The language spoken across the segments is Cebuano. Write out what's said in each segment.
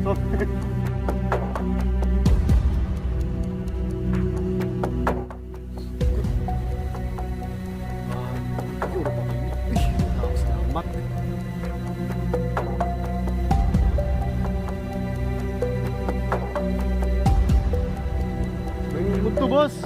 Salamat. May to, boss.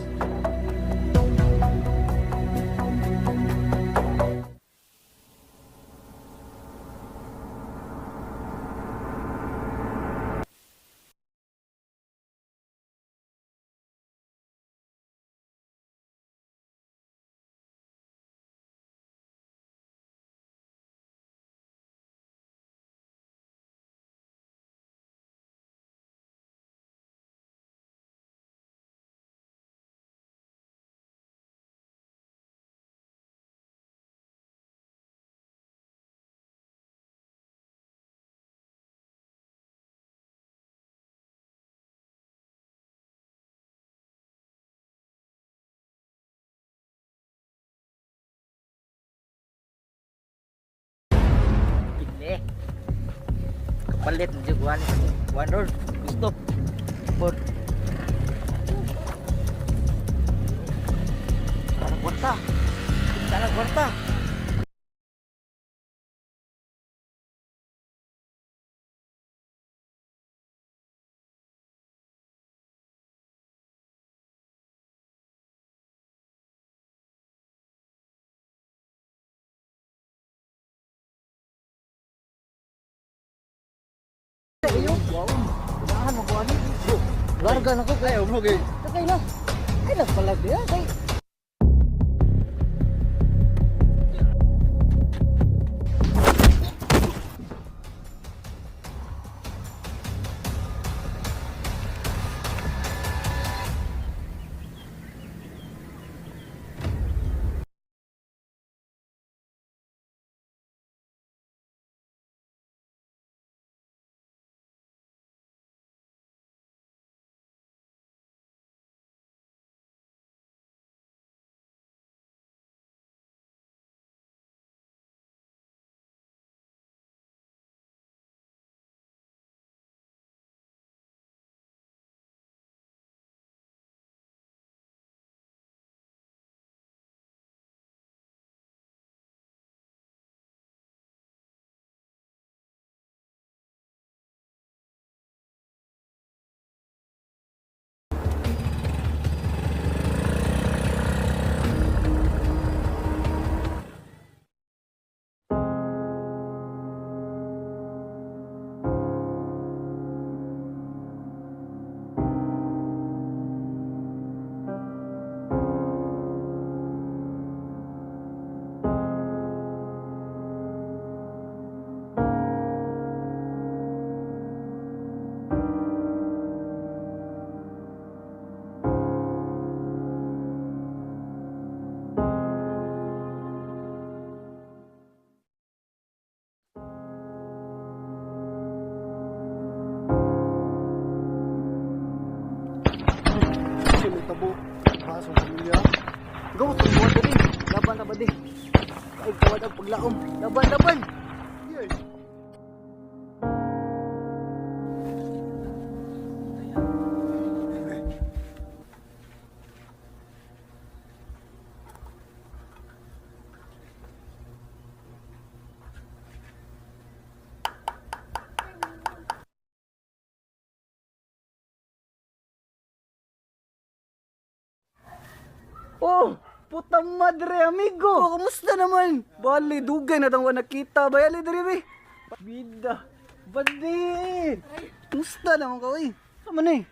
Ini. Kapalit na jud kuan. Kuan ron. Gusto. Por. Sana kwarta. Sana kwarta. Larga na ko kayo, bro. Kay lang. Ay lang pala diya kay. Kasi may tabo. Sa pamilya. Gawas ang buwan dali. Laban na ba di? Ay, kawad ang paglaom. Laban, laban. Yes. Oh, puta madre, amigo. Oh, kumusta naman? Bali, dugay na tang nakita. Bayali diri be. Bida. Badi. Kumusta naman ka, oy? Sama ni?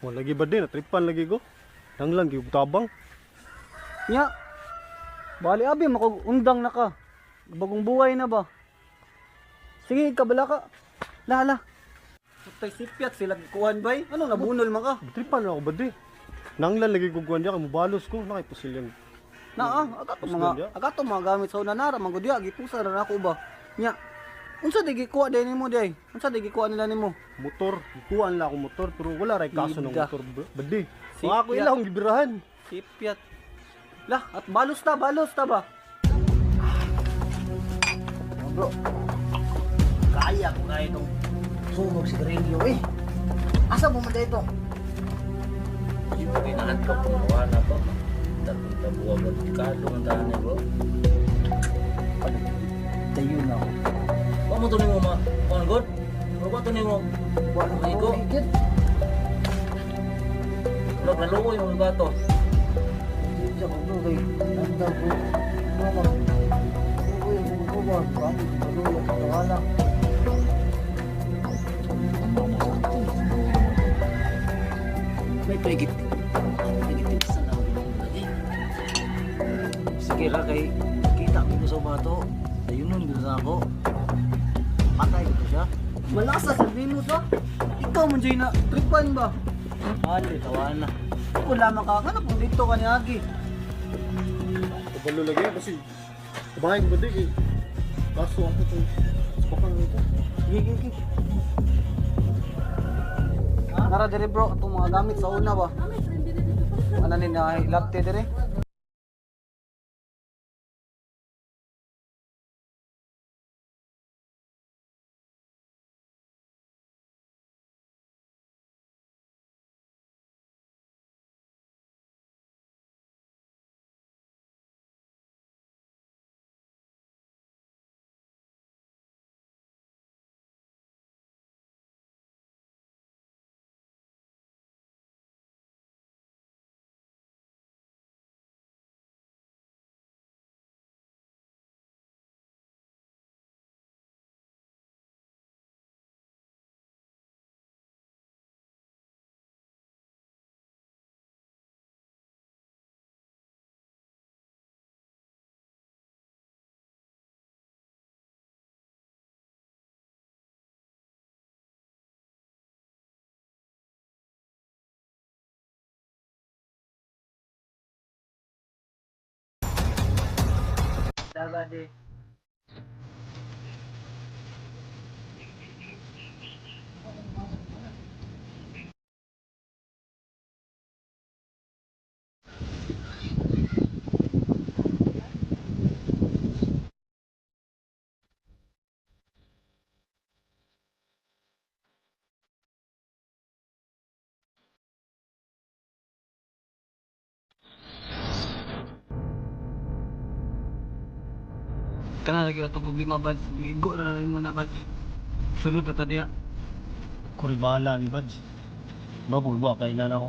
Wala lagi ba din? Natripan lagi ko. Nang lang, tabang. Nya. Bali, abi, makog undang na ka. Bagong buhay na ba? Sige, kabala ka. Lala. Putay sipyat sila kuhan bay. Ano nabunol man ka? Tripan na ako ba di? Nang lang lagi ko kuhan diya, mubalos ko. Nakaipusil yan. Naa, agato mga agato mga gamit sa una nara manggod diya gipusa ra nako ba. Nya. Unsa di gikuha day nimo day? Unsa di gikuha nila nimo? Motor. Kuhaan lang ako motor, pero wala ray kaso ng Bida. motor. Badi. Sipyat. Mga ako ilang gibirahan. Sipyat. Lah, at balos ta ba? Bro. Kaya ko kaya itong Sunog sigarilyo eh. Asa mo man dito? Pinaantok ko wala pa. Tabuwa ba? Kado ang tahan eh bro. Tayo na ako. Wa mo to nimo ma. On god. Wa to nimo. Wala Ay, ko go. higit. Log naluoy mo bato. Hindi siya kung kay anda ko. Mama. Uy, ko ba? Bakit maluya ka wala? May paigit. Paigit sa na. Sige ra kay kita ko sa bato. Ayun nun gud sa ako. Patay ko siya. Malasa sa Venus ha. Ikaw man dyan na tripan ba? Ali tawa na. Wala man ka ano kung dito ka ni Agi. Kabalo lagi kasi bahay ko ba di eh. Kaso ako to. Sa nito. Sige, sige, sige. Nara dire bro, atong mga gamit sa una ba? Ano ni na latte dire? Kana lagi ato problema ba? Igo na rin mo na ba? Sulod na tadiya. Kuribala ni Bads. Bago ba kailan ako.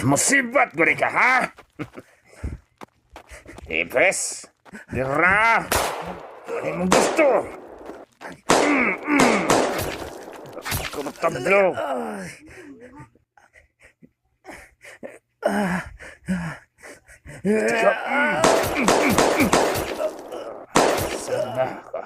Musibat ko ka, ha? Ipes, dira, ano mong gusto? Kumatablo. Teka, Sana ka.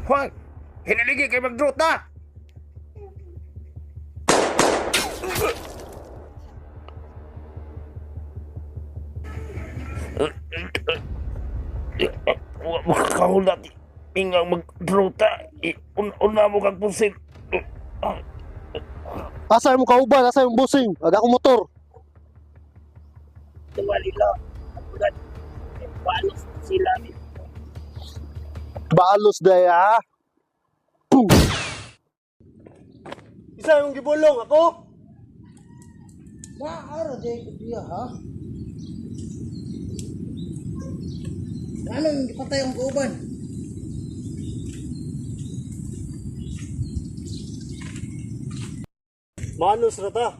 Hoy! Hiniligi kay magdruta! Wa makahulat. Ingang magdruta. Una mo kag pusil. Asa yung kauban, asa yung busing, aga akong motor. Balos daya. Boom. Isa yung gibulong ako. Naaro day ko diya ha. Anong gipatay ang kauban? Manos ra ta.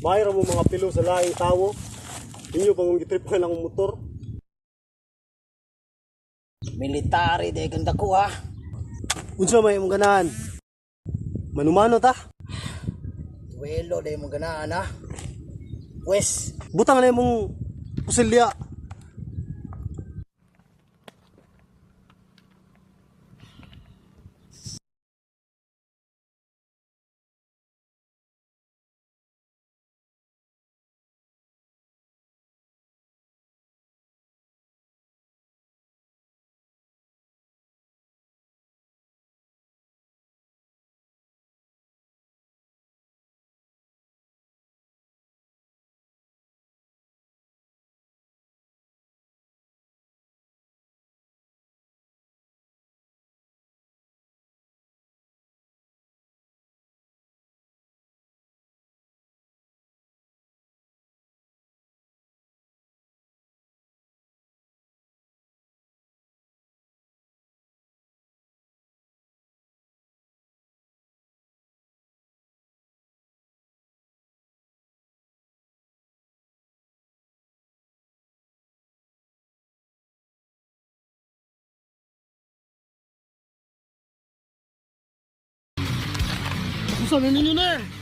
Mayra mo mga pilo sa laing tawo. Inyo pang gitripan ang motor. Military day kang dako ha. Unsa may imong ganahan? Manumano ta? Duelo day mo ganahan ha. Wes, Butang na imong pusilya. Unsa na ninyo na?